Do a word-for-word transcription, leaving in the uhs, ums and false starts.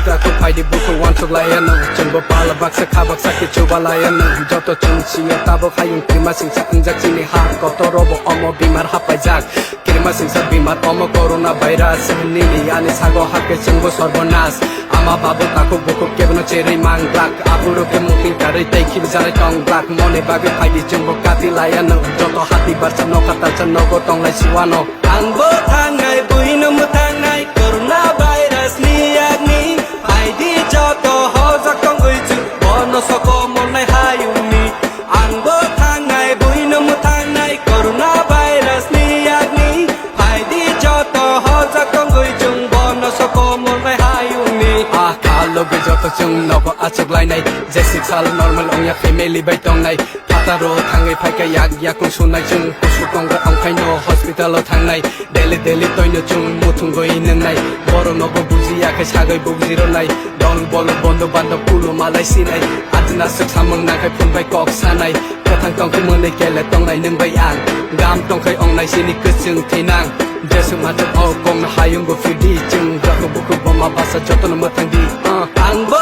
Takhuk phaidi bukhuk wansuk laiya nung, chwngbo pala baksa kha baksa khe chuba laiya nung. Joto chwng sio tabuk hayung kirima singsa wngjak chini ha kotor robo omo bimar hapaijak. Kirima singsa bimar omo corona virus, nini ani sago hakhe chwngbo sorbonas. Ama babu takhuk bukhuk kebono cherwi mang glak, aburok khe muting karwi tei khibi janai tong glak. Moni bagwi phaidi chwngbo kati laiya nung, joto hati barsa nokha talsa nogo tonglai siwano. Angbo thangnai buino mwthangnai corona virus ni yakni. Phaidi joto hojak tongwi chwng bono sokomornai hayungni. Angbo thangnai buino mwthangnai corona virus ni yakni. Phaidi joto hojak tongwi chwng bono sokomornai hayungni. Ah, kha logi joto chwng nogo achuk lainai. Jesik sal normal ongya family bai tongnai. Phataro thangwi phaikha yak yakung sunai chwng. Kusuk tongo ongkhaino hospital o thangnai. Daily daily toino chwng muthungwi nwngnai. Borok nobo bujiya khe sagwi bugjironai. Dol bolo bondo bando kulo malai sinai. Adina swk samung nangkhai phunbai kok sanai. Kwthang tongkhe mwnwi kele tongnai nwng bai ang. Gam tongkhai ongnai sini kwchwng thinang. Jesu machwk o kongno hayungo phidi chwng. Joto bukhuk boma basa jotono mwthangdi. Ah. Angbo